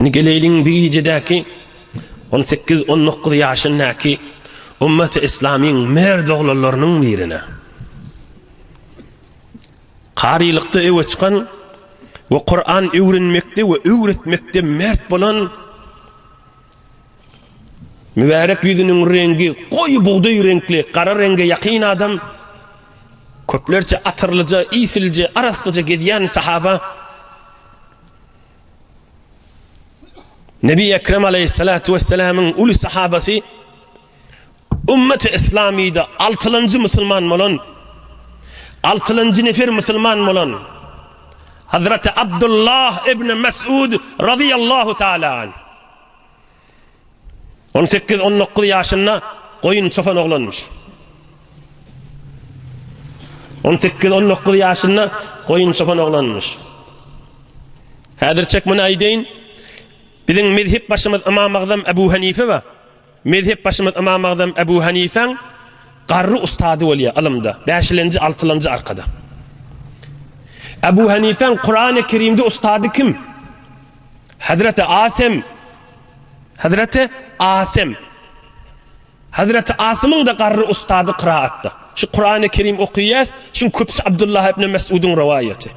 Indi geleýliň bir gijedäki on sekiz-on dokuz ýaşyndaky ummeti islamyň mert oglanlarynyň birine. Karylykda öwe çykan we Kuran öwrenmekde we öwretmekde mert bolan mübärek ýüzüniň reňgi goýy bugdaý reňkli, gara reňge ýakyn adam, köplerçe atyrlyja, isilje, arassaja gezýän sahaba Nebi Ekrem aleýhissalatu wessalamyň uly sahabasy ümmeti islamyda altylanjy musulman bolan altylanjy nefer musulman bolan Hazreti Abdullah ibn Mesud radiyallahu taala an. 18-19 ýaşynda goýun çopan oglanmyş. 18-19 ýaşynda goýun çopan oglanmyş. Häzirçek muny aýdaýyn. Biziň mezhep başymyz Ymam Agzam Ebu Hanife we mezhep başymyz Ymam Agzam Ebu Hanifäň garry ustady bolýar ylymda, bäşilenji, altylanjy arkada. Ebu Hanifäň Kurany Kerimde ustady kim? Hazreti Asem Hazreti Asem Hazreti Asymyň-da garry ustady kyraatda. Şu Kurany Kerim okaýas, şuň köpüsi Abdullah ibn Mes'udyň rowaýaty.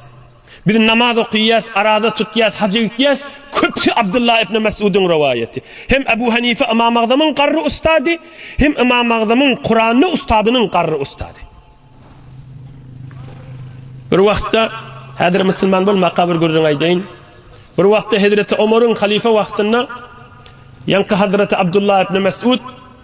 Biz namaz okaýas, araza tutýas, haja gitýäs, köpüsi Abdullah ibn Mes'udyň rowaýaty. Hem Ebu Hanife Ymam Agzamyň garry ustady, hem Ymam Agzamyň Kuranda ustadynyň garry ustady. Bir wagtda, häzir musulman bolmaka bir gürrüň aýdaýyn. Bir wagtda Hezreti Omaryň halyfa wagtynda ýaňky Hazreti Abdullah ibn Mesud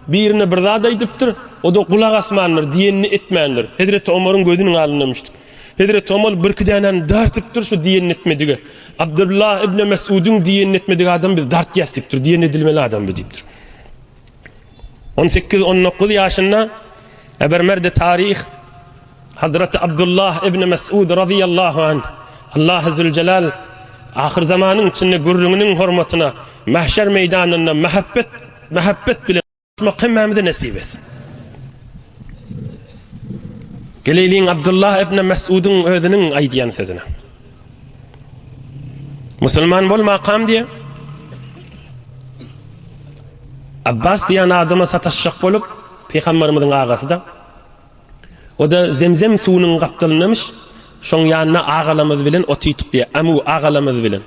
birine bir zat aýdypdyr, o-da gulak asmandyr, diýenini etmändir. Hezreti Omaryň gözüniň alnynda müşdik. Hezreti Omar birki dänäni dartypdyr şu diýenini etmedige. Abdullah ibn Mesudyň diýenini etmedik adam biz dartýas diýipdir, diýen edilmeli adam bu diýipdir. 18-19 ýaşynda Ebermerde taryh Hazreti Abdullah ibn Mesud razyýallahu anh Allahy Züljelal ahyr zamanyň içinde gürrüňiniň hormatyna mahşer meýdanynda mähebbet mähebbet bilen duşmak hemmämize nesip etsin. Geleýliň Abdullah ibn Mesudyň özüniň aýdýan sözüne. Musulman bolmakam diýe. Abbas diýen adama sataşjak bolup, Pygamberimiziň agasy-da. O-da Zemzem suwunyň gapdalyndamyş. Şoň ýanynda agalamyz bilen otydyk diýe, amu agalamyz bilen.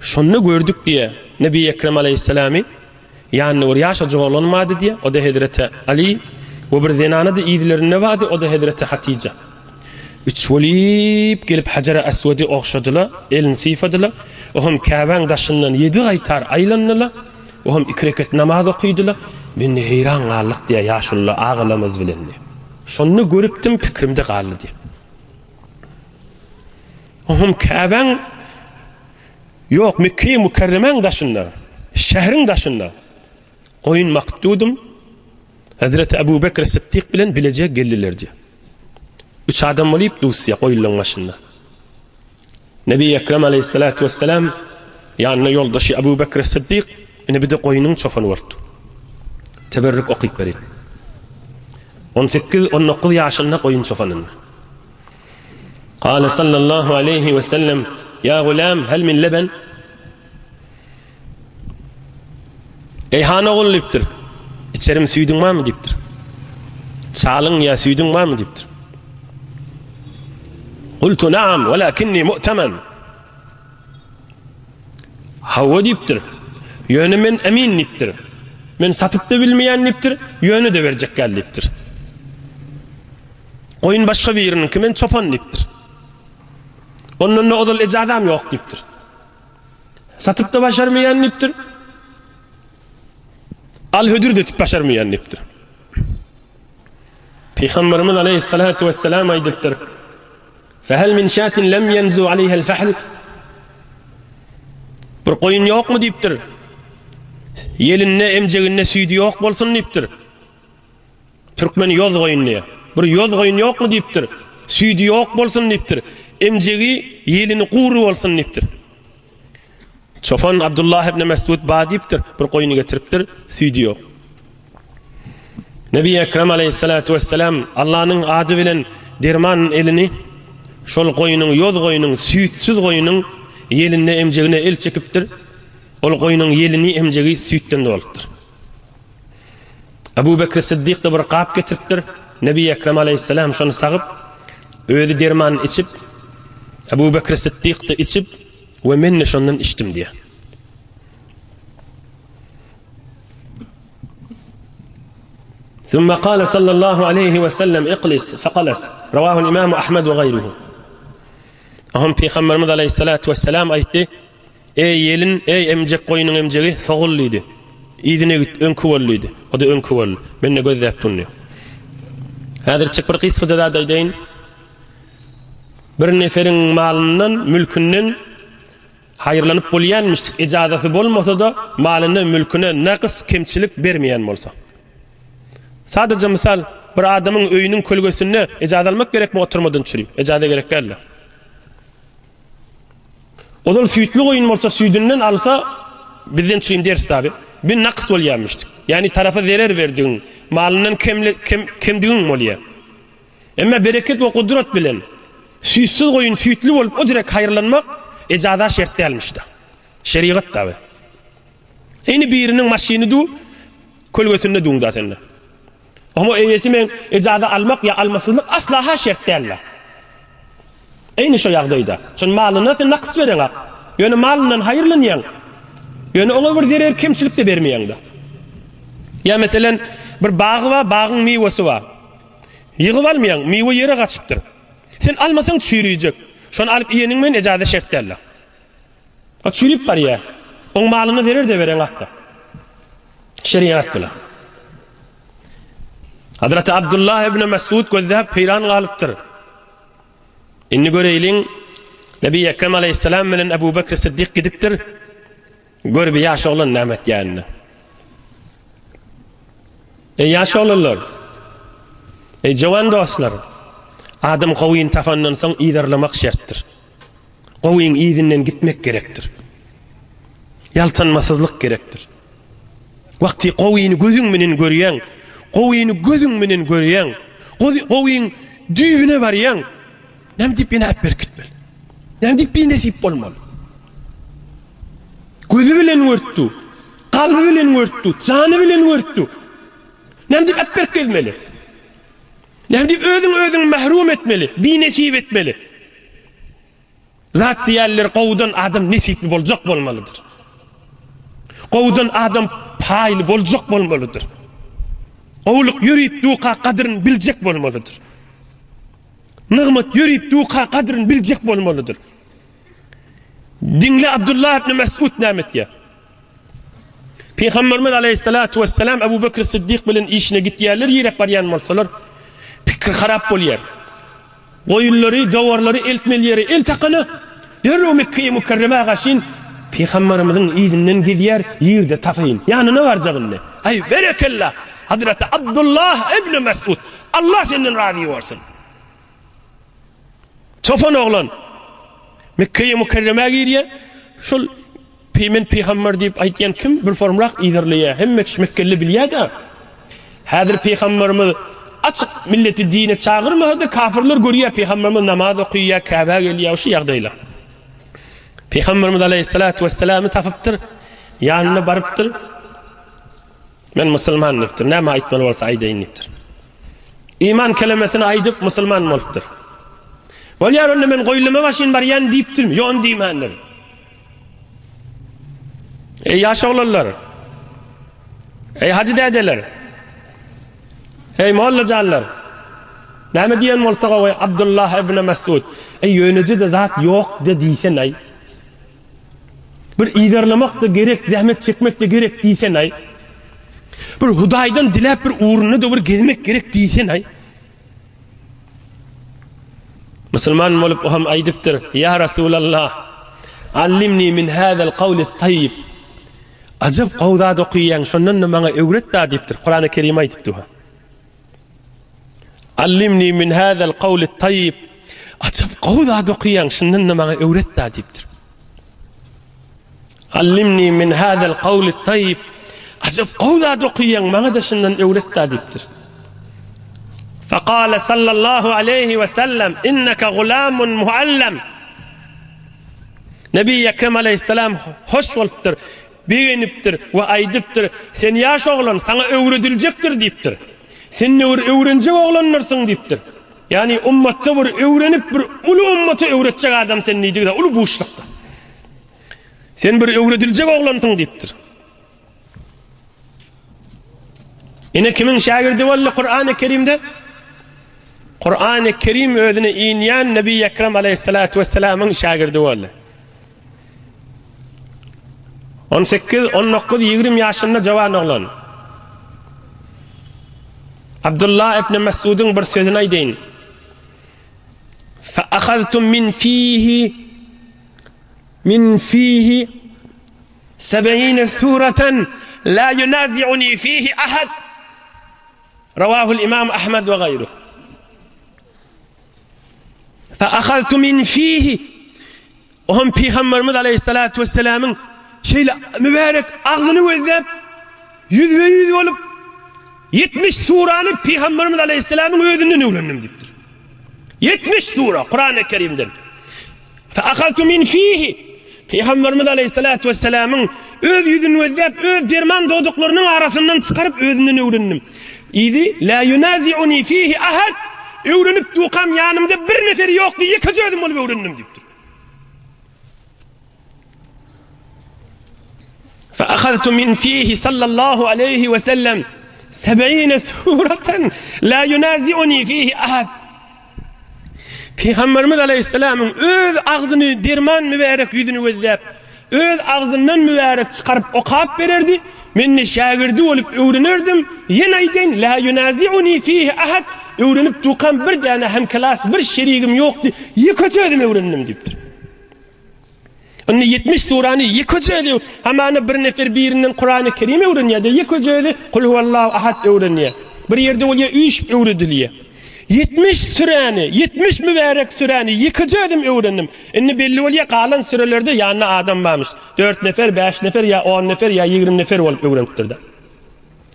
Şonda gördük diýe, Nebi Ekrem aleýhissalamy ýanynda bir ýaşajyk oglan bardy diýe, o-da hezreti Aly we bir zenana-da yzlarynda bardy, o-da hezreti Hatyja. Üç bolyp gelip Hajara Aswady ogşadylar, elini sypadylar. O hem Käbäň daşyndan ýedi gaýtar aýlandylar. O hem iki reket namaz okydylar. Men-de heýran galdyk diýýär ýaşulular agalamyz bilen diýýär. Şonda görüpdim, pikirimde galdy diýýär. O hem Käbäň ýok, Mekge-i Mükerremäň daşynda, şäheriň daşynda goýun bakyp durdum. Hezreti Ebu Bekr Sytdyk bilen bileje geldiler diýýär. Üç adam bolyp dusýa goýunlaň başynda. Nebi Ekrem aleýhissalatu wesselam ýanynda ýoldaşy Ebu Bekr Siddik ine bir-de goýnuň çopany bolupdy. Teberrük okyp berin. 18-19 ýaşynda goýun çopanynda. Kale sallallahu aleýhi we sellem Ýa gulam hel min leben? Eý han ogul diýipdir. Içerim süýdüň barmy diýipdir. Çalyň ýa süýdüň barmy diýipdir. Qultu na'am walakinni mu'taman. Hawa diýipdir. Ýöne men emin diýipdir. Men satyp da bilmeýän diýipdir, ýöne de berjek gel diýipdir. Goýun başga biriniňki, men çopan diýipdir. Ondan da ozal ejazam ýok diýipdir. Satyp-da başarmaýan diýipdir. Al hödür de etip başarmaýan diýipdir. Pygamberimiz aleyhissalatu vesselam aýdypdyr. Fehel min şatin lem yenzu aleyhel fahl. Bir goýun ýokmy diýipdir. Ýelinde, emjeginde süýdi ýok bolsun diýipdir. Türkmen ýoz goýun diýýär. Bir ýoz goýun ýokmy diýipdir. Süýdi ýok bolsun diýipdir. Emjegi, ýelini gury bolsun diýipdir. Çopan Abdullah ibn Mesud ba diýipdir. Bir goýuny getiripdir, süýdi ýok. Nebi Ekrem aleyhissalatu vesselam Allanyň ady bilen derman elini şol goýunyň, ýoz goýunyň, süýtsüz goýunyň. ýelinine, emjegine el çekipdir. Ol goýnuň ýelini, emjegi süýtden dolupdyr. Abu Bekr Siddik-de bir gap getiripdir. Nebi Ekrem aleýhissalam şony sagyp, özi derman içip, Abu Bekr Siddik-de içip we men-de şondan içdim diýýär. Summa kale sallallahu aleýhi we sellem iqlis faqalas. Rawahul Imam Ahmed we gaýruhu. Ahum Pygamberimiz aleýhissalatu wesselam aýtdy, Eý ýelin, eý emjek goýnuň emjegi, sogul diýdi. Yzyna git, öňki bol diýdi. O-da öňki boldy. Men-de gözläp durun diýdi. Häzirçik bir gysgaja zat aýdaýyn. Bir neferiň malyndan, mülkünden haýyrlanyp bolýanmyşdyk, ejazasy bolmasa-da, malyna, mülküne nakys, kemçilik bermeýän bolsa. Sadaja mysal, bir adamyň öýüniň kölgesinde ejaza almak gerekmi oturmadan çüri? Ejaza gerek däldi. Ozal süýtli goýun bolsa süýdünden alsa bizden çyn ders tabi. Bir nakys bolýarmyşdyk. Ýagny tarapa zerer berdigiň, malyndan kemle, kem, kemdigiň bolýar. Emma bereket we gudrat bilen süýtsüz goýun süýtli bolup o direk haýyrlanmak ejaza şert dälmişdi. Şerigat tabi. Ýene biriniň maşyny du kölgesinde duň da sende. Oňa eýesi men ejaza almak ýa almasyzlyk asla-ha şert däldir. Eýni şo ýagdaýda. Şon malyna sen nakys bereňak. Ýöne malyndan haýyrlanýaň. Ýöne oňa bir zerer kemçilik-de bermeýäň-de. Ýa meselen, bir bagy bar, bagyň miwesi bar. Ýygyp almaýaň, miwe ýere gaçypdyr. Sen almasaň çüýrüjek. Şony alyp iýeniň bilen ejaza şert däldir. O çüýrüp barýar. Oň malyna zerer-de bereňak-da. Şeriat bilen. Hazreti Abdullah ibn Mesud gözläp heýran galypdyr. Indi göreýliň, Nebi Ekrem aleyhisselam bilen Ebu Bekr Siddik gidipdir. Gör bir ýaş oglan näme etýänini. Ey ýaş oglanlar! Ey jowan dostlar! Adam gowyny tapandan soň yzarlamak şertdir. Gowyň yzyndan gitmek gerekdir. Ýaltanmasyzlyk gerekdir. Wagty gowyny gözüň menen görýäň, gowyny gözüň menen görýäň, gowyň düýbüne barýaň. Näme diýip ýene äpberkitmeli? Näme diýip binesip bolmaly? Gözi bilen görtdi, kalby bilen görtdi, jany bilen görtdi. Näme diýip äpberk gezmeli? Näme diýip özüň özüňi mahrum etmeli, binesip etmeli? Zat diýerler gowudan adam nesipli boljak bolmalydyr. Gowudan adam paýly boljak bolmalydyr. Gowulyk ýörüp duka gadyryn biljek bolmalydyr. Nygmat ýörüp duka gadyryn biljek bolmalydyr. Diňle Abdullah ibn Mesud näme etýär? Pygamberimiz aleyhissalatu vesselam Ebu Bekr Siddik bilen işine gitýärler, ýerek barýan bolsalar, pikir harap bolýar. Goýunlary, dowarlary eltmeli ýere el takana, derrew Mekgeýi Mükerremä gaşyn Pygamberimiziň yzyndan gezýär, ýerde tapaýyn, ýanyna barjak indi. Aý, berekella! Hazreti Abdullah ibn Mesud, Allah senden razy bolsun! Çopan oglan Mekgeýi Mükerremä girýär, şol Men pygamber diýip aýtýan kim bir formrak yzarlaýar. Hemme kişi mekgeli bilýär-de. Häzir pygamberimiz açyk milleti dine çagyrmasa-da kafirler görýär pygamberimiz namaz okaýar, Käbä gelýär, şu ýagdaýlar. Pygamberimiz aleyhissalatu vesselamy tapypdyr, ýanyna barypdyr. Men musulman diýipdir. Näme aýtmaly bolsa aýdaýyn diýipdir. Iman kelemesini aýdyp musulman bolupdyr. Bolýar onda men goýlama başyn barýan diýipdirmi? Ýok, ony diýmändir. Eý ýaş oglanlar! Eý hajy dädeler! Eý mollajanlar! Näme diýen bolsa gowy Abdullah ibn Mesud. Eý ýöneje-de zat ýok-da diýsen-aý. Bir yzarlamak-da gerek, zähmet çekmek-de gerek diýsen-aý. Bir Hudaýdan diläp bir ugrunda-da bir gezmek gerek diýsen-aý. Musulman bolup o hem aýdypdyr, Ýa Rasulallah, allimni min hazal kawlit taýyb. Ajap gowy zat okaýaň, şondan-da maňa öwret-da diýipdir. Kurany Kerim aýdypdy o. Allimni min hazal kawlit taýyb. Ajap gowy zat okaýaň, şondan-da maňa öwret-da diýipdir. Allimni min hazal kawlit taýyb. Ajap gowy zat okaýaň, maňa-da şundan öwret-da diýipdir. Fekale sallallahu aleýhi we sellem, inneke gulamun muallam. Nebi Ekrem aleýhissalam hoş bolupdyr, begenipdir we aýdypdyr, Sen ýaş oglan, saňa öwrediljekdir diýipdir. Sen ne bir öwrenjek oglandyrsyň diýipdir. Ýagny ummatda bir öwrenip bir uly ummata öwretjek adam sen diýdigi-de uly buşlukdyr. Sen bir öwrediljek oglansyň diýipdir. Ine kimiň şägirdi boldy Kur'an-ı Kerimde? Kur'an-ı Kerim özüne inýän Nebi Ekrem aleyhissalatu vesselamyň şägirdi boldy. 18, 19, 20 ýaşynda jawan oglan. Abdullah ibn Mesud'yň bir sözüni aýdaýyn. Fa ahaztum min fihi min fihi Seb'ine sureten la yunazi'uni fihi ahad. Rawahul Imam Ahmed we gaýruh. Fa ahaztu min fihi. Ohm Peygamberimiz Aleyhissalatu vesselamyň şeýle mübärek agzyny gözläp ýüzbe ýüz bolup 70 surany Peygamberimiz Aleyhisselamyň özünden öwrendim diýipdir. 70 sura Kur'an-ı Kerimden. Fe ahaltu min fihi. Pygamberimiz Aleyhissalatu vesselamyň öz ýüzüni gözläp, öz derman dodaklarynyň arasyndan çykaryp özünden öwrendim. Yzy la yunazi'uni fihi ahad. Öwrenip dukam ýanymda bir nefer ýokdy, ýekeje özüm bolup öwrendim diýipdir. Fe ahaztu min fihi sallallahu aleyhi ve sellem seb'ine sureten la yunazi'uni fihi ahad. Pygamberimiz Aleýhissalamyň öz agzyny derman mübärek ýüzüni gözläp, öz agzyndan mübärek çykaryp okap bererdi, men-de şägirdi bolup öwrenerdim, ýene aýdaýyn, la yunazi'uni fihi ahad, öwrenip dukam bir däne hemkelas bir şerigim ýokdy, ýekeje özüm öwrendim diýipdir. Indi 70 surany ýekeje özi, hamana bir nefer birinden Kurany Kerim öwrenýär-de, ýekeje özi Kul huwallahu ahad öwrenýär. Bir ýerde bolýar üýşüp öwredilýär. 70 süräni, 70 mübärek süräni ýekeje özüm öwrendim. Indi belli bolýar, galan sürelerde ýanynda adam barmyş. 4 nefer, 5 nefer ýa 10 nefer ýa 20 nefer bolup öwrenipdir-de.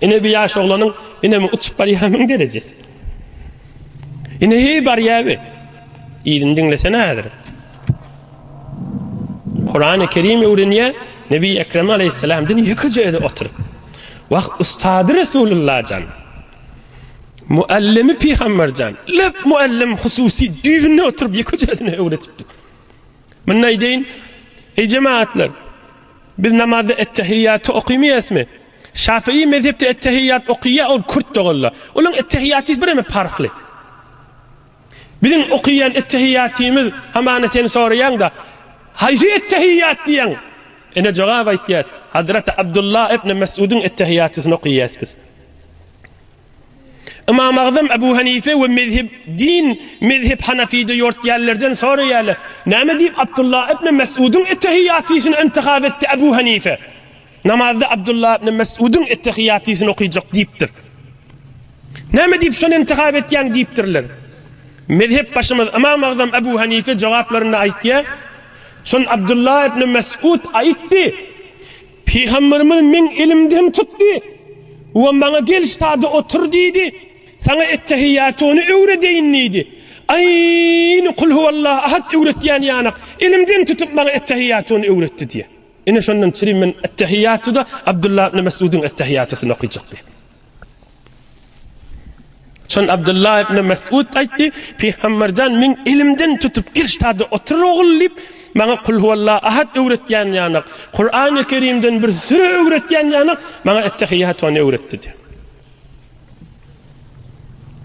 Ine bir ýaş oglanyň ine uçup barýanyň derejesi. Ine heý barýar bi. Yzyny diňlesene häzir. Kurany Kerim öwrenýär, Nebi Ekrem aleyhisselamdan ýekeje özi oturyp. Wah, ustady Resulullah jan. Muallimi Pygamber jan. Lep muallim hususy düýbünde oturyp ýekeje özüne öwretipdi. Munda aýdaýyn, eý jemaatlar, biz namazda ettehiýaty okymaýasmy? Şafii mezhepde ettehiýat okyýa ol kürt doganlar. Olaň ettehiýaty bireme parhly. Biziň okyýan ettehiýatymyz hamana sen soraýaňda haýsy ettehiýat diýýäň? Ine jogap aýtýas. Hazreti Abdullah ibn Mes'udyň ettehiýatysyny okyýas biz. Ymam Agzam Ebu Hanife we mezhep din mezhep Hanafide ýortýanlardan soraýarlar. Näme diýip Abdullah ibn Mes'udyň ettehiýatysyny intihap etdi Ebu Hanife? Namazda Abdullah ibn Mes'udyň ettehiýatysyny okyjak diýipdir. Näme diýip şony intihap etýäň diýipdirler. Mezhep başymyz Ymam Agzam Ebu Hanife jogaplarynda aýtýar, Şony Abdullah ibn Mes'ud aýtdy. Pygamberimiz meň elimden tutdy we maňa gel ştada otur diýdi. Saňa ettehiýatyny öwredeýin diýdi. Aýny kul huwallahu ahad öwretýän ýanak elimden tutup maňa ettehiýatyny öwretdi diýýär. Ine şondan çürim men Ettehiýatyda Abdullah ibn Mes'udyň Ettehiýatysyny okyjak diýip. Şon Abdullah ibn Mes'ud aýtdy, Pygamberjan meň elimden tutup gel ştada otur ogul diýip, maňa Kul huwallahu ahad öwretýän ýanak, Kurany Kerimden bir süre öwretýän ýanak, maňa Ettehiýatyny öwretdi diýip.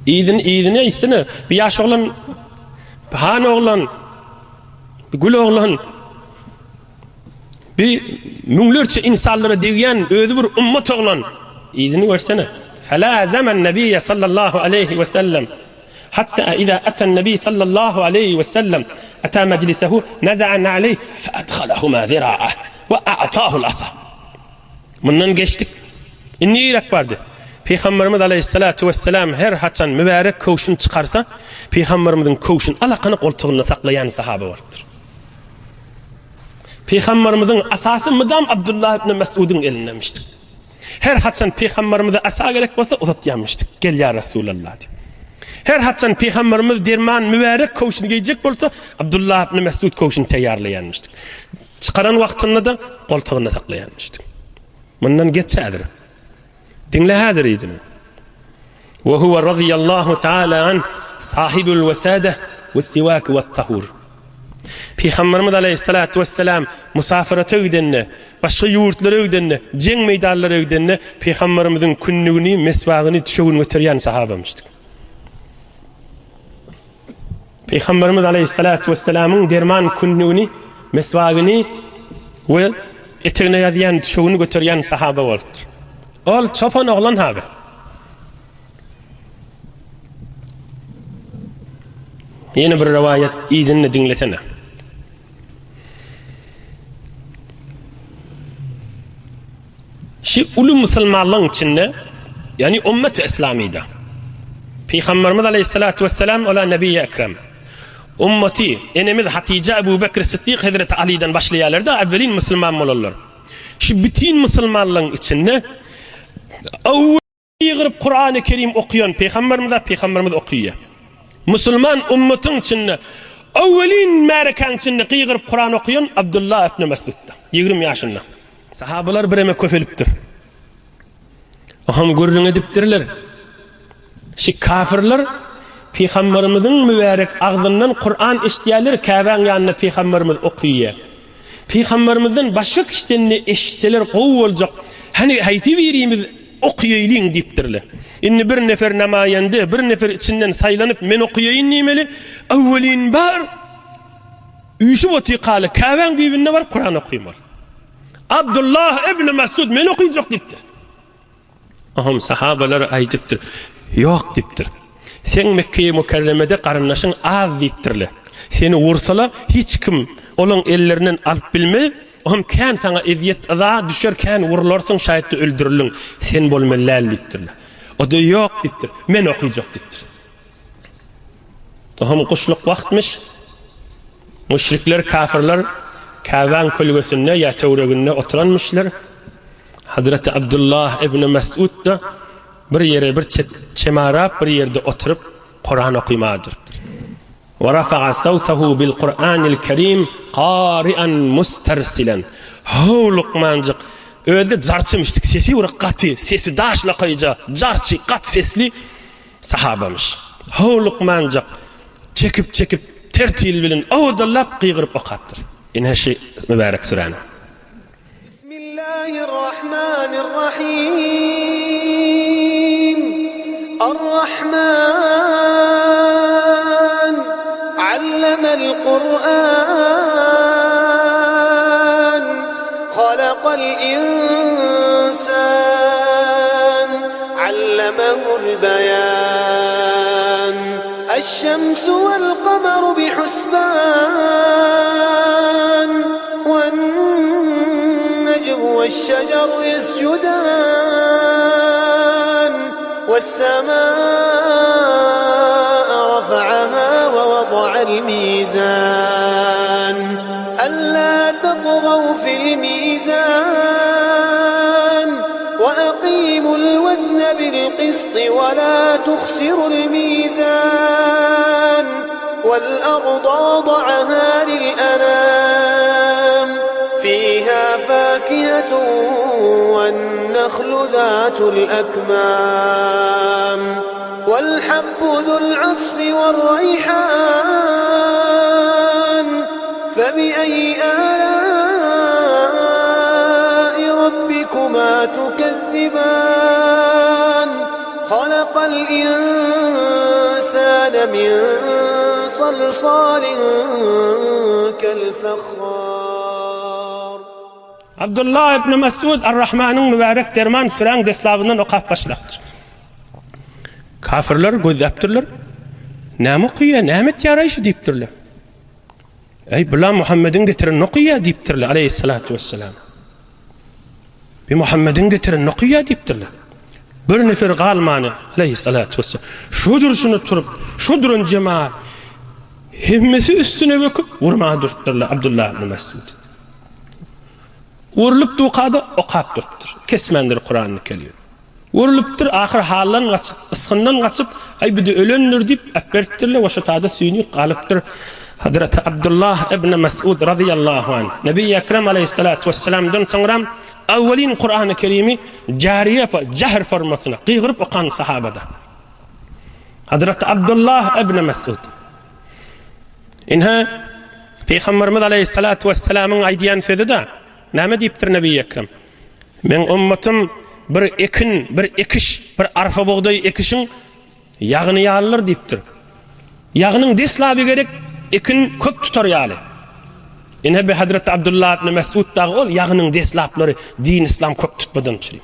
Yzyny yzyny aýtsana, bir ýaş oglan, han oglan, bir gül oglan, Bir müňlerçe insanlara degýän özi bir ummat oglan. Yzyny görsene. Felazemen nebiyye sallallahu aleyhi ve sellem. Hatta iza atan nebi sallallahu aleyhi ve sellem ata meclisehu neza'an aleyh fe adhalahuma zira'ah ve a'tahu'l asa. Mundan geçdik. Indi irek bardy. Pygamberimiz aleyhissalatu vesselam her haçan mübärek köwşüni çykarsa, Pygamberimiziň köwşüni alakany goltugynda saklaýan sahaba bolupdyr. Pygamberimiziň asasy mydam Abdullah ibn Mes'udyň elindemişdir. Her haçan Pygamberimize asa gerek bolsa uzatýarmyşdyk. Gel ýa Resulallah diýip. Her haçan Pygamberimiz derman mübärek köwşüni geýjek bolsa, Abdullah ibn Mesud köwşüni taýýarlaýanmyşdyk. Çykaran wagtynda-da goltugynda saklaýanmyşdyk. Mundan geç häzir. Diňle häzir yzyny. Ve huve radiyallahu taala an sahibul vesade ve siwak ve tahur. Pygamberimiz aleyhissalatu vesselam musafirete gidende, başga ýurtlara gidende, jeň meýdanlara gidende Pygamberimiziň kündügini, meswagyny, düşegini göterýän sahabamyşdyk. Pygamberimiz aleyhissalatu vesselamyň derman kündügini, meswagyny we etegine ýazýan düşegini göterýän sahaba bolupdyr. Ol çopan oglan haby. Ýene bir rowaýat yzyny diňlesene. Şi uly musulmanlaryň içinde, ýagny ummet islamyda Pygamberimiz aleyhissalatu vesselam ola nebiýi ekrem. Ummaty enemiz Hatija Ebu Bekr Siddik Hezreti Alydan başlaýarlar-da awwelin musulman bolanlar. Şu bütin musulmanlaryň içinde Gygyryp Kurany Kerim okaýan Pygamberimize Pygamberimiz okaýar. Musulman ummatyň içinde öwelin märekäň içinde gygyryp Kuran okaýan Abdullah ibn Mesudda 20 ýaşynda. Sahabalar bireme köpelipdir. Oham gürrüň edipdirler. Şi kafirler Pygamberimiziň mübärek agzyndan Kuran eşitýärler, Käbäň ýanynda Pygamberimiz okaýar. Pygamberimizden başga kişiden-de eşitseler gowy boljak. Hany haýsy birimiz okaýaýlyň diýipdirler. Indi bir nefer namaýende, bir nefer içinden saýlanyp men okaýaýyn diýmeli. Öwwelin bar, üýşüp otyrkaly Käbäň düýbünde baryp Kuran okaýmaly. Abdullah ibn Mesud men okaýjak diýipdir. Oňam sahabalar aýdypdyr, Ýok diýipdir. Seň Mekgeýi Mükerremede garyndaşyň az diýipdirler. Seni ursalar, hiç kim olaň ellerinden alyp bilmez, oňam kän saňa ezýet yza düşer, kän urlarsyň, şaýatda öldüriliň. Sen bolmaly däl diýipdirler. O-da ýok diýipdir. Men okyjak diýipdir. Oňam guşluk wagtmyş. Müşrikler, kafirler Käbäň kölgesinde ýa töwereginde oturanmyşlar. Hazreti Abdullah ibn Mesud-da bir ýere bir çet çemarap bir ýerde oturyp Kuran okymaga durupdyr. Wa rafa'a sawtahu bil Kur'anil Kerim qari'an mustarsilan. Howlukmanjyk özi jarçymyşdyk sesi bir gaty sesi daşlakaýja jarçy gaty sesli sahabamyş. Howlukmanjyk çekip-çekip tertil bilen owadallap gygyryp okapdyr. Ine şu mübärek süräni. Bismillahirrahmanirrahim. Ar-Rahman. Allamel Kur'an. Halakal insan. Allamehul beyan. Eş-şemsu vel-kameru bihusban. Wen-nejmu weş-şeceru ýesjudan. Wes-semâe rafa'aha we wada'al mizan. Ellâ tatgaw fil-mizan. We akimul wezne bil-kisti we lâ tuhsirul mizan. Wal-arda wada'aha lil-anam. Fiha fakihatun wan-nakhlu zatul akmam. Wal-habbu zul-asfi war-raýhan. Febi-eýi âlâi rabbikuma tukezziban. Halakal insane min salsalin kel fahhar. Abdullah ibn Mesud Ar-Rahmanyň mübärek Derman süräň deslabyndan okap başlapdyr. Kafirler gözläpdirler. Näme okaýar, näme etýär-aý şu diýipdirler. Eý, bula Muhammediň getirenini okaýar diýipdirler, aleýhissalatu wessalam. Bir Muhammediň getirenini okaýar diýipdirler. Bir nefer galmany, aleýhissalatu wessalam. Şu durşuna turup, şu duran jemaat hemmesi üstüne böküp urmaga durupdyrlar Abdullah ibn Mesud. Urlup dukada okap durupdyr. Kesmändir Kurany Kerim. Urlupdyr, ahyr haldan gaçyp, ysgyndan gaçyp, Aý, bu-da ölendir diýip, äpberipdirler we şo taýda süýnüp galypdyr. Hazreti Abdullah ibn Mesud razyýallahu anh, Nebi Ekrem aleýhissalatu wessalamdan soňram awwelin Kurany Kerimi jariýe, jahr formasyna gygyryp okan sahabada. Hazreti Abdullah ibn Mesud. Ine, Pygamberimiz aleýhissalatu wessalamyň aýdýan sözi-de, näme diýipdir Nebi Ekrem? Meň ymmatym bir ekin, bir ekiş, bir arpa-bugdaý ekişiň ýagyny ýalydyr diýipdir. Ýagynyň deslaby gerek, ekin köp tutar ýaly. Ine bi Hazreti Abdullah ibn Mesud dagy ol ýagynyň deslaplary din-yslam köp tutmadan çüri.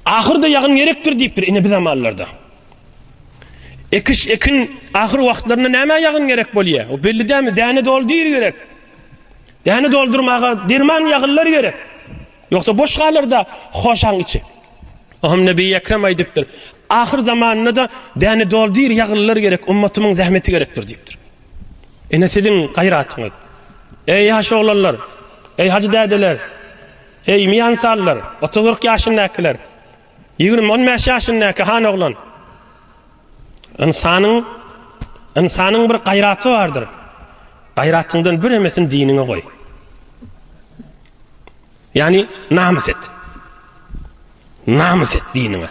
Ahyrda ýagyn gerekdir diýipdir ine bi zamanlarda. Ekiş, ekin ahyr wagtlarynda nämä ýagyn gerek bolýar? O belli dälmi? Däne doldyr gerek. Däne doldurmaga derman ýagynlar gerek. Ýogsa boş galar-da hoşaň içi. Ohm Nebi Ekrem aýdypdyr. Ahyr zamanynda-da däne doldyr ýagynlar gerek, ummatymyň zähmeti gerekdir diýipdir. Ine siziň gaýratyňyz. Eý ýaş oglanlar, eý hajy dädeler, eý miýansallar, otuz-kyrk ýaşyndakylar, ýigrimi, on bäş ýaşyndaky han oglan. Ynsanyň ynsanyň bir gaýraty bardyr. Gaýratyňdan biremesini diniňe goý. Ýagny namys et. Namys et diniňe.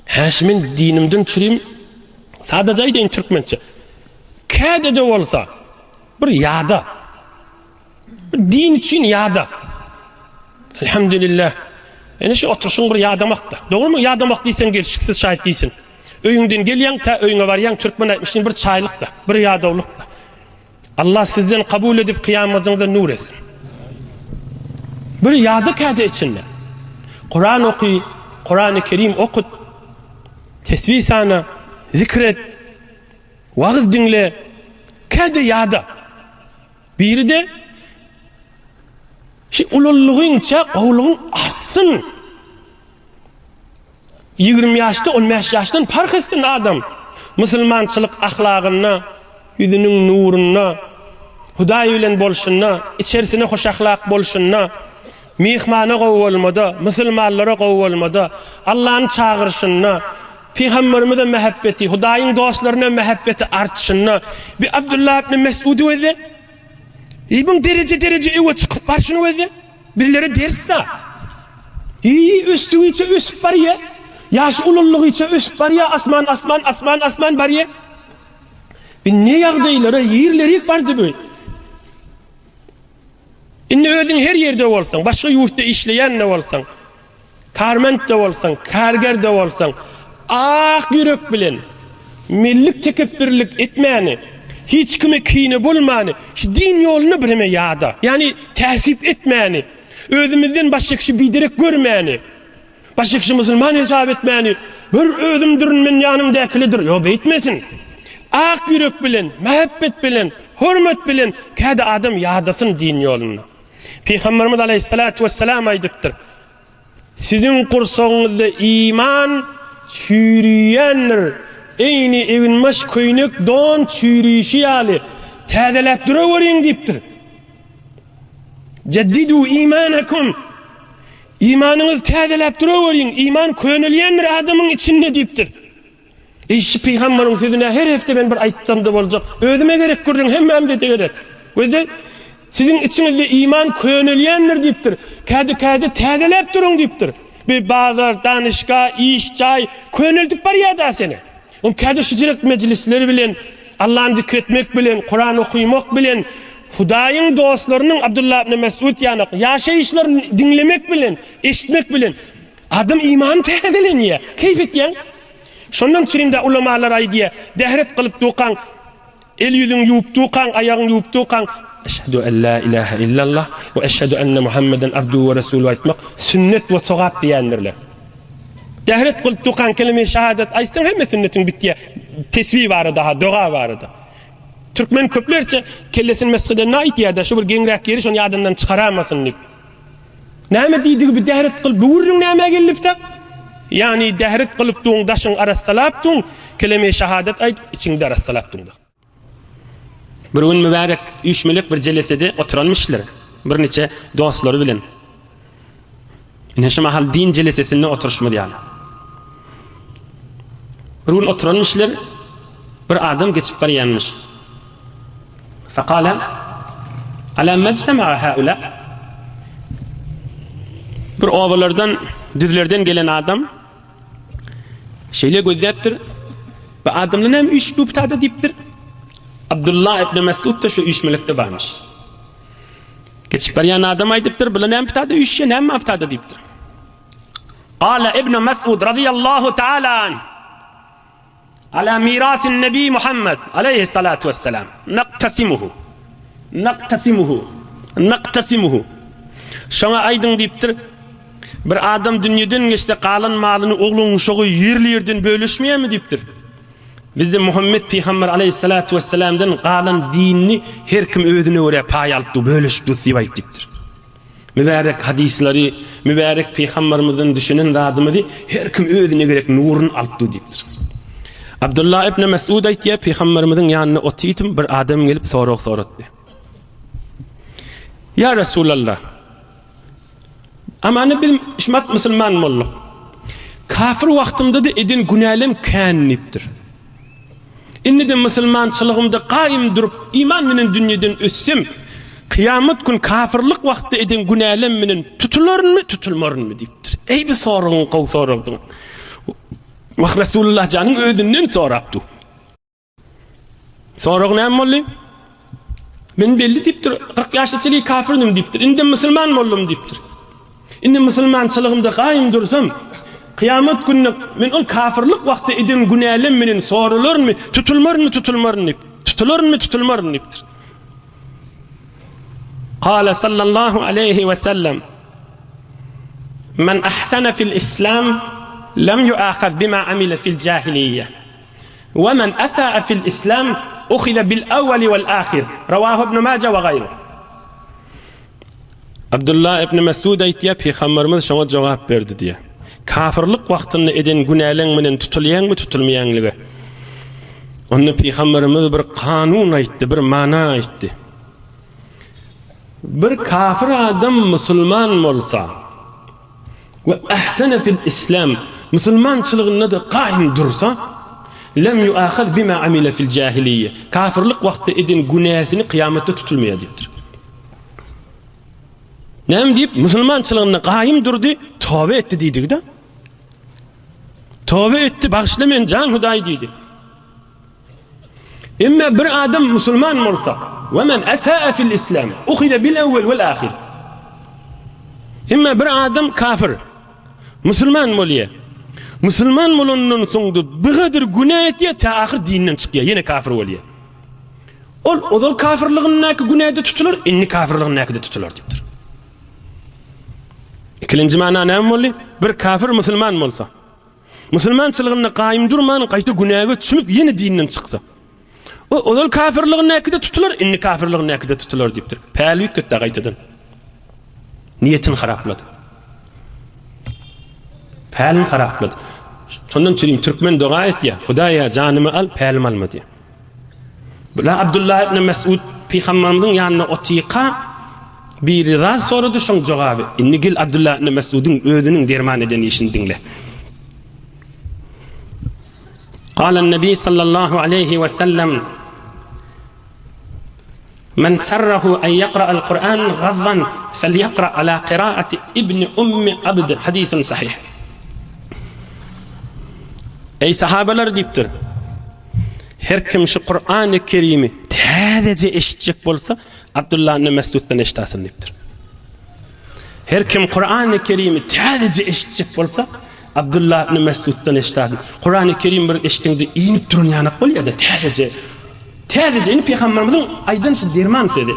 Häş men dinimden çürim sadaja aýdaýyn türkmençe. Käde-de bolsa bir ýada. Din üçin ýada. Elhamdülillah. Ene şu oturşyň bir ýadamakda. Dogrumy? Ýadamak diýseň gelşiksiz şaýt diýsin. Öýüňden gelýäň, tä öýüňe barýaň, türkmen aýtmyşyn bir çaýlykda, bir ýadawlykda. Allah sizden kabul edip kyýamatyňyza nur etsin. Bir ýada käde içinde. Kuran oky, Kurany Kerim okut. Tesbih sana, zikr et. Wagyz diňle. Käde ýada. Biri-de, Şu ulallygyňça gowulygyň artsyn. 20 ýaşda, 15 ýaşdan parh etsin adam. Musulmançylyk ahlagynda, ýüzüniň nurunda, Hudaý bilen bolşunda, içerisine hoş ahlak bolşunda, myhmana gowy bolmada, musulmanlara gowy bolmada, Allany çagyryşynda, Pygamberimize mähebbeti, Hudaýyň dostlaryna mähebbeti artyşynda bir Abdullah ibn Mes'udy gözle. Ibn dereje-dereje öwe çykyp barşyny gözle. Bizlere ders-da. Iý, ösdügiçe ösüp barýa. Ýaş ulullygyça ösüp barýa, asman, asman, asman, asman barýa. Bir ne ýagdaýlara, ýerlerik bardy bu. Indi özüň her ýerde bolsaň, başga ýurtda işleýän-de bolsaň, Karment-de bolsaň, karger-de bolsaň, ak ýürek bilen, millik tekepbirlik etmäni, hiç kime kine bolmany, şu din ýolunda bireme ýada, ýagny täsip etmäni, özümizden başga kişi biderek görmäni, başga kişi musulman hesap etmäni, bir özümdirin men ýanymdäkilidir, ýok beýtmesin. Ak ýürek bilen, mähebbet bilen, hormat bilen käde adam ýadasyn din ýolunda. Pygamberimiz aleýhissalatu wessalam aýdypdyr, Siziň gursagyňyzda iman çüýrüýändir, eýni eginbaş köýnek don çüýrüýşi ýaly, täzeläp duraweriň diýipdir. Jeddidu imanakum, imanyňyzy täzeläp duraweriň, iman könelýändir adamyň içinde diýipdir. Eý şu pygambaryň sözüne her hepde men bir aýtsam-da boljak. Özüme gerek gürrüň hemmämize-de gerek. Gözle siziň içiňizde iman könelýändir diýipdir. Käde-käde täzeläp duruň diýipdir. Bir bazar, danyşga, iş, jaý köneldip barýar-da seni. Oň käde şujurek mejlisler bilen, Allany zikr etmek bilen, Kuran okymak bilen, Hudaýyň dostlarynyň Abdullah ibn Mesud ýanak ýaşaýyşlaryny diňlemek bilen, eşitmek bilen Adam imany täzelenýär. Keýp etýäň. Şondan üçin-de ulamalar aýdýar, dähret kylyp dukaň, el-ýüzüňi ýuwup dukaň, aýagyňy ýuwup dukaň, Eşhedü en la ilahe illallah we eşhedü enne Muhammeden abduhu we resuluhu aýtmak sünnet we sogap diýendirler. Dähret kylyp dukaň kelime-i şahadat aýtsaň hemme sünnetiň bitýär. Tesbih barada ha, doga barada. Türkmen köplerçe kellesini mesh edende aýtýar-da, şu bir geňräk ýeri şony ýadyndan çykaramasyn diýip. Näme diýdigi bi dähret kylyp bu gürrüň nämä gelipdä? Ýagny dähret kylyp duň daşyň arassalap duň, keleme şahadat aýdyp içiňde arassalap duňda. Bir gün mübärek üýşmelek bir jelesede oturanmyşlar, birniçe dostlary bilen. Ine şu mahal din jelesesinde oturyşymyz ýaly. Bir gün oturanmyşlar, bir adam geçip barýanmyş. Fekale, Ala mejtema'a haula? Bir obalardan, düzlerden gelen adam şeýle gözläpdir. Bu adamlar näme üýşüp bu tada diýipdir. Abdullah ibn Mesud da şu üýşmelikde barmyş. Geçip barýan adam aýdypdyr, bular näme tada üýşýär, näme tada diýipdir. Gala ibn Mesud radiyallahu ta'ala an. Ala mirasin Nebi Muhammed aleýhissalatu wessalam. Naktasimuhu. Naktasimuhu. Naktasimuhu. Şoňa aýdyň diýipdir. Bir adam dünýeden geçse galan malyny ogluň uşagy ýerli-ýerden bölüşmeýärmi diýipdir. Bizde Muhammed pygamber aleýhissalatu wessalamdan galan dinini her kim özüne görä paý alyp dur, bölüşip dur diýip aýt diýipdir. Mübärek hadyslary, mübärek pygambermizden düşünen zadymyzy her kim özüne gerek nuruny alyp dur diýipdir. Abdullah ibn Mesud aýtýar, pygamberimiziň ýanynda otyrdym, bir adam gelip sorag soratdy. Ýa Resulallah, amany biz şumat musulman bolduk. Kafir wagtymda-da eden günälem kän diýipdir. Indi-de musulmançylygymda gaýym durup, iman bilen dünýeden ötsem, kyýamat gün kafirlik wagtda eden günälem bilen tutularynmy, tutulmarynmy diýipdir. Eý, bu soragyň gowy soragdygyny. Wah, Resulullah janyň özünden sorapdy. Sorag näme boldy? Men belli diýipdir, 40 ýaşa çenli kafirdim diýipdir. Indi musulman boldum diýipdir. Indi musulmançylygymda gaýym dursam, kyýamat gününe men ol kafirlik wagtda eden günälem menen soralarmy, tutulmarynmy, tutulmaryn diýip, tutularynmy, tutulmaryn diýipdir. Kala sallallahu aleyhi we sellem Men ahsana fil islam lem yuahaz bima amile fil jahiliýe. We men asaa fil islam uhize bil awwali wal ahir. Rawahu ibn Maja we gaýru. Abdullah ibn Mesud aýtýar, Pygamberimiz şoňa jogap berdi diýýär. Kafirlik wagtynda eden günäleň bilen tutulýaňmy, tutulmaýaňlygy. Onda Pygamberimiz bir kanun aýtdy, bir mana aýtdy. Bir kafir adam musulman bolsa we ahsene fil islam musulmançylygynda-da gaýym dursa, lem yuahaz bima amile fil jahiliýe. Kafirlik wagtda eden günäsini kyýamatda tutulmaýar diýipdir. Näme diýip, musulmançylygynda gaýym durdy, toba etdi diýdigi-de. Toba etdi, bagyşla men jan Hudaý diýdi. Emma bir adam musulman bolsa, we men asaa fil islam, uhize bil awwal wal ahir. Emma bir adam kafir, musulman bolýar. Musulman bolandan soň-da bigadyr günä etýär, tä ahyr dinden çykýar, ýene kafir bolýar. Ol ozal kafirligindäki günäde tutular, indi kafirligindäki-de tutular diýipdir. Ikilenji mana näme boldy? Bir kafir musulman bolsa, musulmançylygynda gaýym durman, gaýta günäge çümüp ýene dinden çyksa, o ozal kafirligindäki-de tutular, indi kafirligindäki-de tutular diýipdir. Päli üýtgetdi gaýtadan. Niýetini haraplady. Pälini haraplady. Şondan çürim türkmen doga etýär. Hudaýa janymy al, pälimi alma diýýär. Bula Abdullah ibn Mesud pygamberimiziň ýanynda otyka biri zat sorady, şoň jogaby. Indi gel Abdullah ibn Mesudyň özüniň derman eden işini diňle. Qala Nebi sallallahu aleyhi ve sellem Men sarrahu en yaqra'al Kur'an gazdan felyaqra ala qiraati ibn Ummi Abd hadisun sahih. Eý sahabalar diýipdir. Her kim şu Kur'an-ı Kerimi täzeje eşitjek bolsa Abdullah ibn Mesuddan eşitasyn diýipdir. Her kim Kur'an-ı Kerimi täzeje eşitjek bolsa Abdullah ibn Mesuddan eşitasyn. Kur'an-ı Kerim bir eşdiňde inip duran ýanak bolýar-da täzeje Täzeje indi pygamberimiziň aýdan şu derman sözi.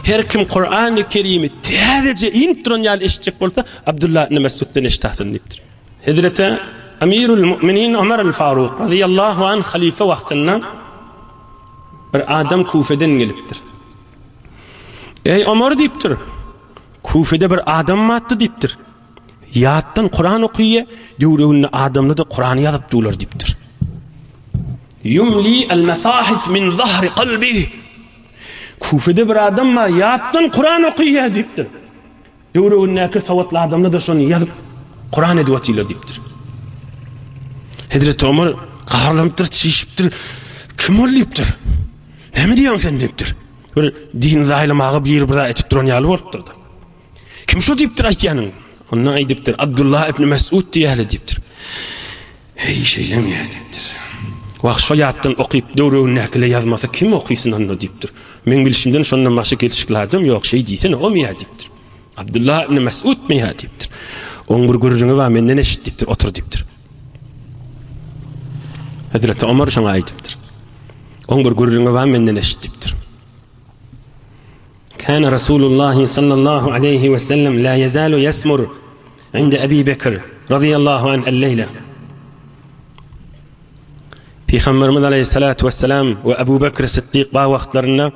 Her kim Kurany Kerimi täzeje inip duran ýaly eşitjek bolsa, Abdullah ibn Mesuddan eşitasyn diýipdir. Hezreti Amirul Mu'minin Omar el Faruk radiyallahu anh halife wagtynda bir adam Kufeden gelipdir. Ey Omar diýipdir. Kufede bir adam batdy diýipdir. Ýatdan Kuran okyýa, döwreginde adamlar-da Kurany ýazyp durlar diýipdir. Ýumli al-masahif min zahri kalbih. Kufede bir adam bar, ýatdan Kuran okyýa diýipdir. Döwregindäki sowatly adamlar-da şony ýazyp, Kuran edip otyrlar diýipdir. Hezreti Omar gaharlanypdyr, çişipdir. Kim ol diýipdir. Näme diýýäň sen diýipdir. Bir dini zaýalamaga biri bir zat etip duran ýaly bolupdyr-da. Kim şo diýipdir aýtýanyň? Onda aýdypdyr, Abdullah ibn Mesud diýýärler diýipdir. Heý, şeýlemi ýa diýipdir. Wah, şo ýatdan okyp, döwregindäkiler ýazmasa kim okysyn onda diýipdir. Meň bilşimden şondan başga gelşikli adam ýok, şeý diýsene, omy ýa diýipdir. Abdullah ibn Mesudmy ýa diýipdir. Oň bir gürrüňi bar, menden eşit diýipdir, otur diýipdir. Hezreti Omar şoňa aýdypdyr. Oň bir gürrüňi bar, menden eşit diýipdir. Kana Rasulullah sallallahu aleyhi ve sellem la yezalu yesmur inde Ebi Bekir radıyallahu anh el-leyle. Peygamberimiz aleyhissalatu vesselam we Ebu Bekir Siddik ba wagtlarynda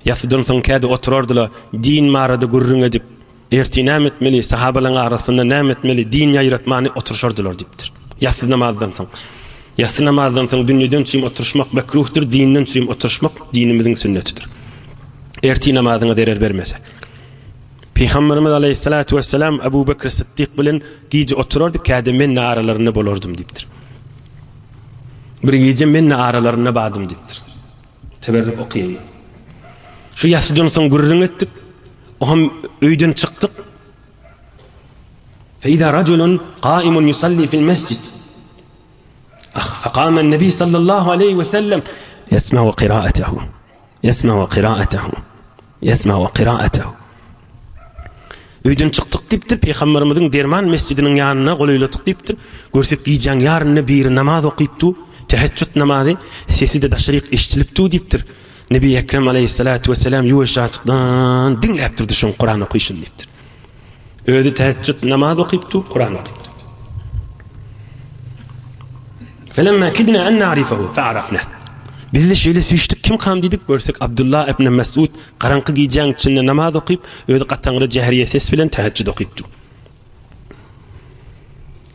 ýasydan soň käde oturardylar, din barada gürrüň edip, ertir näme etmeli, sahabalaryň arasynda näme etmeli, din ýaýratmany oturyşardylar diýipdir. Ýasy namazdan soň. Ýasy namazdan soň dünýeden çürim oturyşmak mekruhdyr, dinden çürim oturyşmak dinimiziň sünnetidir. Ertir namazyňa zerer bermese. Pygamberimiz aleyhissalatu vesselam Ebu Bekr Siddik bilen gije oturardy, käde men-de aralarynda bolardym diýipdir. Bir gije men-de aralarynda bardym diýipdir. Teberrük okaýyn. Şu ýassydan soň gürrüň etdik. Oňam öýden çykdyk. Feýza rajulun qaimun yusalli fil mesjid. Ah, faqama an-nabi sallallahu aleyhi we sellem yesma'u qira'atahu. Yesma'u qira'atahu. Yesma'u qira'atahu. Öýden çykdyk diýipdir, Pygamberimiziň derman mesjidiniň ýanyna golaýladyk diýipdir. Görsek gijäň ýarynda biri namaz okypdy, teheccüd namazy, sesi-de daşaryk eşidilipdi diýipdir. Nebi Ekrem aleýhissalatu wesselam ýuwaşjaçykdan diňläp durdy şoň Kuran okyşyny diýipdir. Özi teheccüd namaz okypdy, Kuran okypdy. Felemma kidna en na'rifahu fa'arafna. Biz-de şeýle süýşdük, kim kam diýdik, görsek Abdullah ibn Mesud garaňky gijäň içinde namaz okyp, özi gataňry jähriýe ses bilen teheccüd okypdy.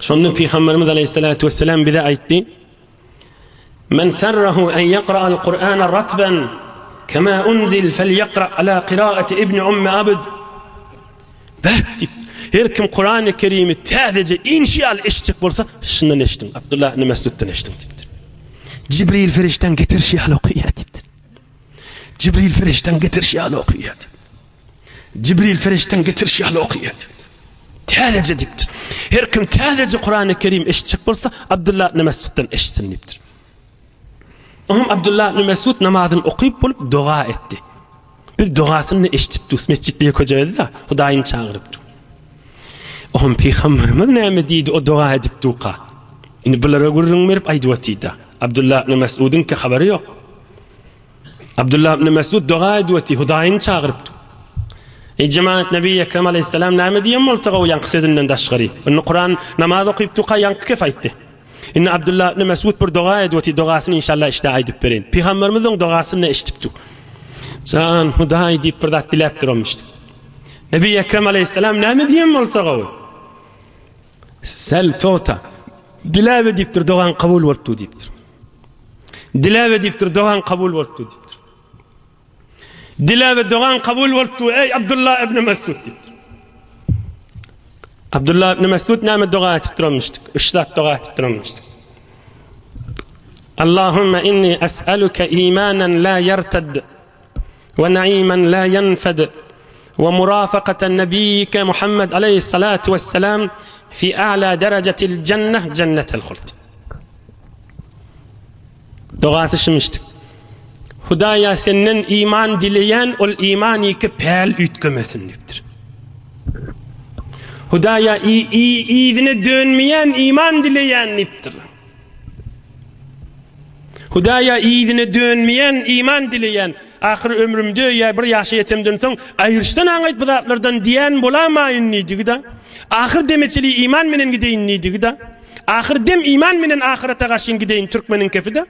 Şonda Pygamberimiz aleýhissalatu wesselam bize aýtdy, Men sarrahu en ýakra'al Kur'ana ratban kema unzil felýakra ala kiraati ibn Ummi Abd. Beh diýip, her kim Kurany Kerimi täzeje inşi ýaly eşitjek bolsa, şundan eşidiň, Abdullah ibn Mesuddan eşidiň diýipdir. Jibril ferişdäň getirişi ýaly okaýar diýipdir. Jibril ferişdäň getirişi ýaly okaýar diýipdir. Jibril ferişdäň getirişi ýaly okaýar diýipdir. Täzeje diýipdir. Her kim täzeje Kurany Kerim eşitjek bolsa, Abdullah ibn Mesuddan eşitsin diýipdir. Oňam Abdullah ibn Mesud namazyny okyp bolup doga etdi. Biz dogasyny eşidip dus, mesjitde ýekeje-de Hudaýyny çagyryp dur. Oňam pygamberimiz näme diýdi o doga edip durka? Indi bulara gürrüň berip aýdyp otyrda. Abdullah ibn Mesudyňky habary ýok. Abdullah ibn Mesud doga edip otyr, Hudaýyny çagyryp dur. Eý jemaat Nebi Ekrem aleýhissalam näme diýen bolsa gowy ýaňky sözünden daşgary. Indi Kuran namaz okyp durka ýaňky kef aýtdy. Indi Abdullah ibn Mesud bir doga edip otyr, dogasyny inşallah işde aýdyp bereýin. Pygamberimiziň dogasyny eşidip dur. Jan Hudaý diýip bir zat diläp duranmyşdy. Nebi Ekrem aleýhissalam näme diýen bolsa gowy. Sel tota. Diläbe diýipdir, dogaň kabul bolupdy diýipdir. Diläbe diýipdir, dogaň kabul bolupdy diýipdir. Diläbe dogaň kabul bolupdy, eý Abdullah ibn Mesud diýipdir. Abdullah ibn Mesud näme doga etip duranmyşdyk? Üç zat doga etip duranmyşdyk. Allahumma inni es'aluke imanan la yerted we naiman la yenfed we murafakata nebiyyike Muhammed aleyhissalatu vesselam fi a'la derecetil cenneh cennetel huld. Dogasy şumyşdyk. Hudaýa senden iman dileýän ol iman iki päl üýtgemesin diýipdir. Hudaýa yzyna dönmeýän iman dileýän diýipdir. Hudaýa yzyna dönmeýän iman dileýän. Ahyr ömrümde ýa bir ýaşa ýetemden soň aýryşdan aňaýt bu zatlardan diýän bolamaýyn diýdigi-da. Ahyr demeçeli iman menen gideýin diýdigi-da. Ahyr dem iman menen ahyrete gaşyn gideýin türkmeniň kefi-de.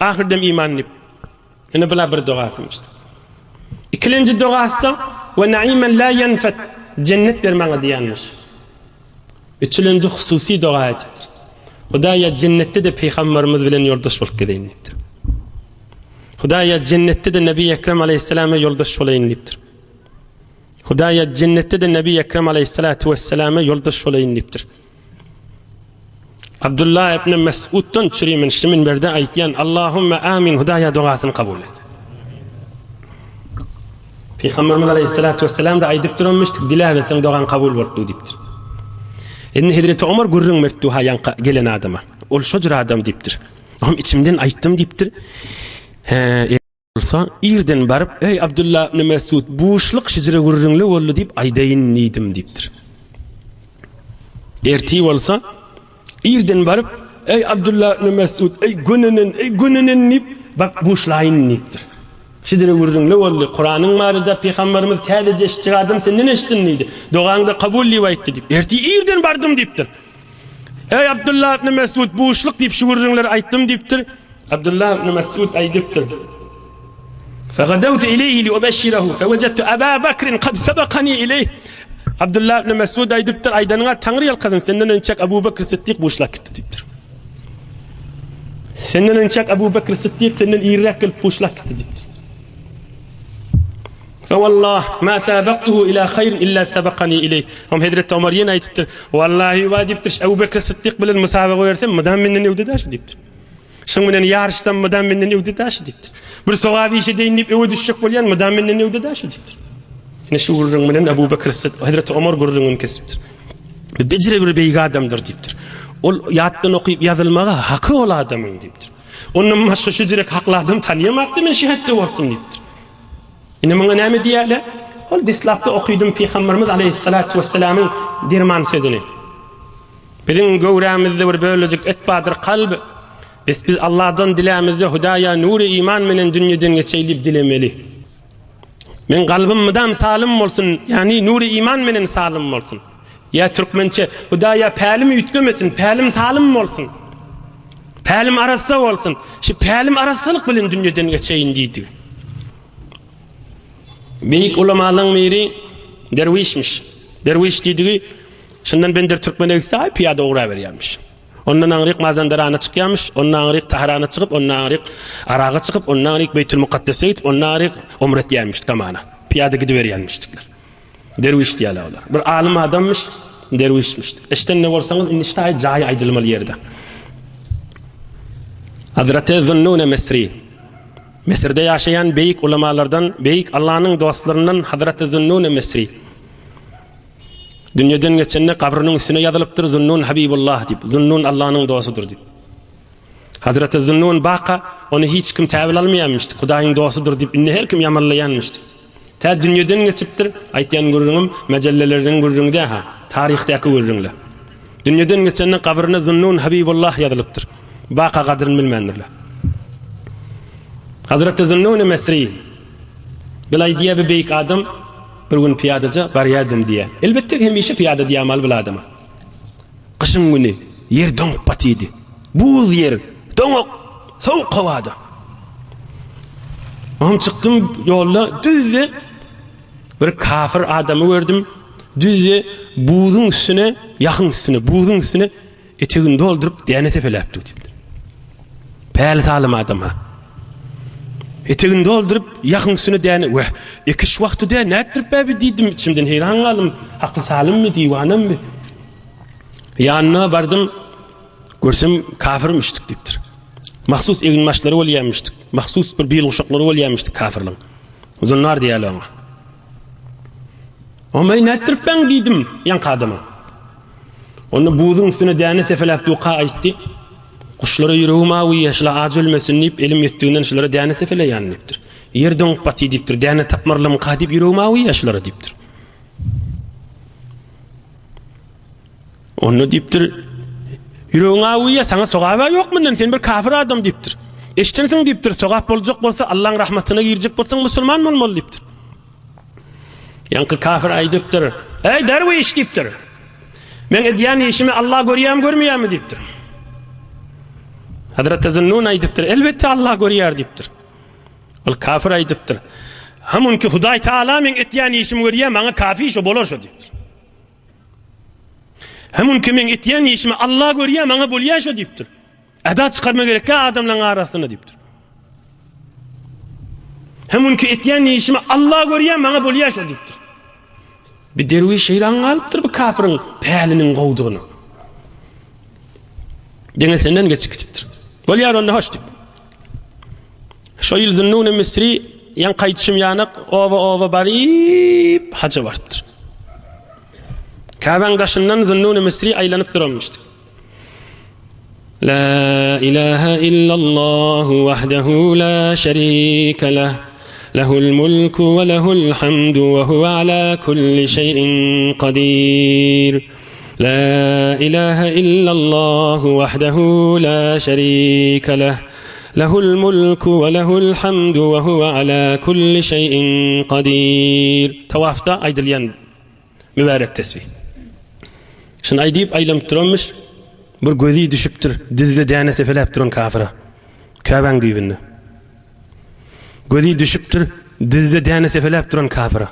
Ahyr dem iman diýip. Ine bula bir dogasymyşdy. Ikilenji dogasy we naimen la ýenfet jennet ber maňa diýenmiş. Üçülenji hususy doga edipdir. Hudaýa jennetde-de pygamberimiz bilen ýoldaş bolup gezeýin diýipdir. Hudaýa jennetde-de Nebi Ekrem aleýhissalama ýoldaş bolaýyn diýipdir. Hudaýa jennetde-de Nebi Ekrem aleýhissalatu wesselama ýoldaş bolaýyn diýipdir. Abdullah ibn Mesuddan çürimin şu minberde aýtýan Allahumma amin Hudaýa dogasyny kabul et. Pygamberimiz aleýhissalatu wesselam da aýdyp duranmyşdyk, diläberseň dogaň kabul bolupdy diýipdir. Indi Hezreti Omar gürrüň beripdi ha ýaňky gelen adama. Ol şo jür adam diýipdir. Oňam içimden aýtdym diýipdir. He, Bolsa, irden baryp, Eý, Abdylla ibn Mesud, buşluk şijire gürrüňli boldy diýip aýdaýyn diýdim diýipdir. Ertir bolsa, irden baryp, Eý, Abdylla ibn Mesud, eý, gönenen, eý, gönenen diýip, baryp buşlaýyn diýipdir. Şijire gürrüňli boldy. Kuranyň barada pygamberimiz täzeje eşitjek adam senden eşitsin diýdi. Dogaňda kabul diýip aýtdy diýip. Ertir irden bardym diýipdir. Eý, Abdylla ibn Mesud, buşluk diýip şu gürrüňleri aýtdym diýipdir. Abdylla ibn Mesud aýdypdyr. Fegadawtu ileýhi liubeşşirehu fewejadtu Aba Bakrin kad sebekani ileýh. Abdylla ibn Mesud aýdypdyr, aýdanyňa Taňry ýalkasyn, senden önçäk Abu Bekr Sytdyk buşlap gitdi diýipdir. Senden önçäk Abu Bekr Sytdyk senden irräk gelip buşlap gitdi diýipdir. Fewallah ma sabaktuhu ila haýrin illa sabakani ileýh. Hem Hezreti Omar ýene aýdypdyr, Wallahi wa diýipdir, Abu Bekr Sytdyk bilen musabaga bersem, mydam menden öwde daş diýipdir. Şuň bilen ýaryşsam mydam menden öwde daşy diýipdir. Bir sogap iş edeýin diýip öwe düşjek bolýan mydam menden öwde daşy diýipdir. Ine şu gürrüň bilen Abu Bekr Sytdyk Hezreti Omar gürrüňini kesipdir. Bir bejire bir beýik adamdyr diýipdir. Ol ýatdan okyp ýazylmaga haky ol adamyň diýipdir. Ondan başga şu jirek hakly adam tanýamakdy men şehetde bolsun diýipdir. Ine muňa näme diýýärler? Ol deslapda okydym Pygamberimiz aleýhissalatu wessalamyň derman sözüni. Biziň göwrämizde bir bölejik et bardyr kalb. Bes biz Allahdan dilämizde Hudaýa nury iman menen dünýeden geçeý diýip dilemeli. Meň kalbym mydam salym bolsun, ýagny nury iman menen salym bolsun. Ýa türkmençe Hudaýa pälim üýtgemesin, pälim salym bolsun. Pälim arassa bolsun. Şu pälim arassalyk bilen dünýeden geçeýin diýdi. Beýik ulamalaryň biri derwişmiş. Derwiş diýdigi şundan bender türkmene gitse aý pyýada ugraberýärmiş. Ondan aňryk Mazandarana çykýarmyş, ondan aňryk Tahrana çykyp, ondan aňryk Araga çykyp, ondan aňryk Beýtül Mukaddese gidip, ondan aňryk umra etýärmiş tamana. Pyýada gidiberýärmişdikler. Derwiş diýýärler olar. Bir alym adammyş, derwişmiş. Eşden ne bolsaňyz indi ştaý jaýy aýdylmaly ýerde. Hazreti Zunnune Mesri Müsürde ýaşaýan beýik ulamalardan, beýik Allanyň dostlaryndan Hazreti Zunnun Misri. Dünýeden geçende gabrynyň üstüne ýazylypdyr Zunnun Habibullah diýip, Zunnun Allanyň dostudyr diýip. Hazreti Zunnun baka ony hiç kim täwil almaýarmyşdy, Hudaýyň dostudyr diýip, indi her kim ýamanlaýarmyşdy. Tä dünýeden geçipdir, aýtýan gürrüňim mejellelerden gürrüň dä-ha, taryhdaky gürrüňle. Dünýeden geçende gabryna Zunnun Habibullah ýazylypdyr. Baka gadryny bilmändirler. Hazreti Zunnun Mesri bil aýdýar bir beýik adam bir gün pyýadaja barýardym diýýär. Elbetde hemişe pyýada diýýärmaly bil adama. Gyşyň güni ýer doňup batydy. Buz ýer, doňak, sowuk howada. Oňam çykdym ýolda düzde bir kafir adamy gördüm. Düzde buzuň üstüne, ýahyň üstüne, buzuň üstüne etegini dolduryp däne sepeläpdi diýipdir. Päli salym adam ha. Etegini dolduryp ýahyň üstüne däne, weh, ekiş wagty dä, nätdirip bäbi diýdim, içimden heýran galdym. Hakly salymmy, diwanammy? Ýanyna bardym, görsem kafirmişdik diýipdir. Mahsus eginbaşlary bolýarmyşdyk. Mahsus bir bil guşaklary bolýarmyşdyk kafirliň. Zunnar diýýärler oňa. Oňa nätdirip ben diýdim ýaňky adama. Onda buzuň üstüne däne sepeläp duka aýtdy. Guşlara ýüregim awuýa, şular aç ölmesin diýip, elim ýetdiginden şulara däne sepeleýän diýipdir. Ýer doňup baty diýipdir, däne tapmarlymyka diýip ýüregim awuýa şulara diýipdir. Onda diýipdir, Ýüregiň awuýa, saňa sogap-a ýok mundan, sen bir kafir adam diýipdir. Eşdensiň diýipdir, sogap boljak bolsa, Allaň rahmatyna girjek bolsaň, musulman bolmaly diýipdir. Ýaňky kafir aýdypdyr, Eý, derwiş diýipdir. Meň edýän işimi Allah görýärmi, görmeýärmi diýipdir. Hazreti Zunnun aýdypdyr, Elbetde Allah görýär diýipdir. Ol kafir aýdypdyr, Hamunki Hudaý Taala meň etýän işimi görýär, maňa kafi şo bolar şo diýipdir. Hemunki meň etýän işimi Allah görýär, maňa bolýar şo diýipdir. Eda çykarma gerekkä adamlaryň arasynda diýipdir. Hemunki etýän işimi Allah görýär, maňa bolýar şo diýipdir. Bir derwiş heýran galypdyr bu kafiriň päliniň gowudygyna. Diňe senden geçip gitipdir. Bolýar onda hoş diýip. Şo ýyl Zünnun-y Misri ýaň gaýdyşym ýanak oba-oba baryp haja barypdyr. Käbäň daşyndan Zünnun-y Misri aýlanyp duranmyşdy. La ilaha illallah wahdahu la şerike leh. Lehul mulku we lehul hamdu we huwe ala kulli şeyin kadir. La ilaha illallah wahdahu la şerike leh. Lehul mulku we lehul hamdu we huwe ala kulli şeyin kadir. Tawafda aýdylýan mübärek tesbih. Şuny aýdyp aýlanyp duranmyş, bir gözi düşüpdir, düzde däne sepeläp duran kafyra. Käbäň düýbünde. Gözi düşüpdir, düzde däne sepeläp duran kafyra.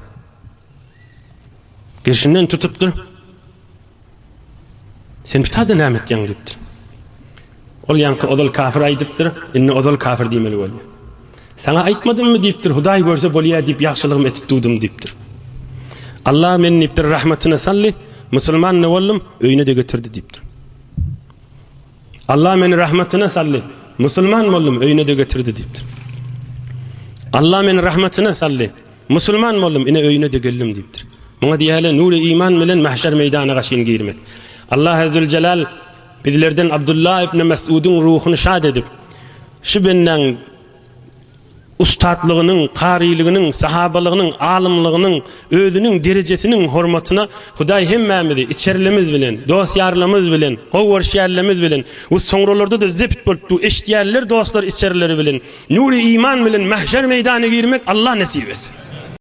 Gerşinden tutupdyr. Sen bitada näme etýäň diýipdir. Ol ýaňky ozal kafir aýdypdyr, indi ozal kafir diýmeli bolýar. Saňa aýtmadymmy diýipdir, Hudaý görse bolýar diýip ýagşylygym etip dudum diýipdir. Allah meni diýipdir rahmatyna saldy, musulman-da boldum, öýüne-de getirdi diýipdir. Allah meni rahmatyna saldy, musulman boldum, öýüne-de getirdi diýipdir. Allah meni rahmatyna saldy, musulman boldum, ine öýüne-de geldim diýipdir. Muňa diýýärler nury iman bilen mahşer meýdana gaşyn girmek. Allah Zülcelal bizlerden Abdullah ibn Mes'udyň ruhuny şad edip, şu bendäň Ussatlygynyň, karylygynyň, sahabalygynyň, alymlygynyň, özüniň derejesiniň hormatyna Hudaý hemmämizi içerilerimiz bilen, dost-ýarlarymyz bilen, gowy görüşýänlerimiz bilen we soňralarda-da zebt bolup dur eşidýänler dostlar içerileri bilen nury iman bilen mahşer meýdana girmek Allah nesip etsin.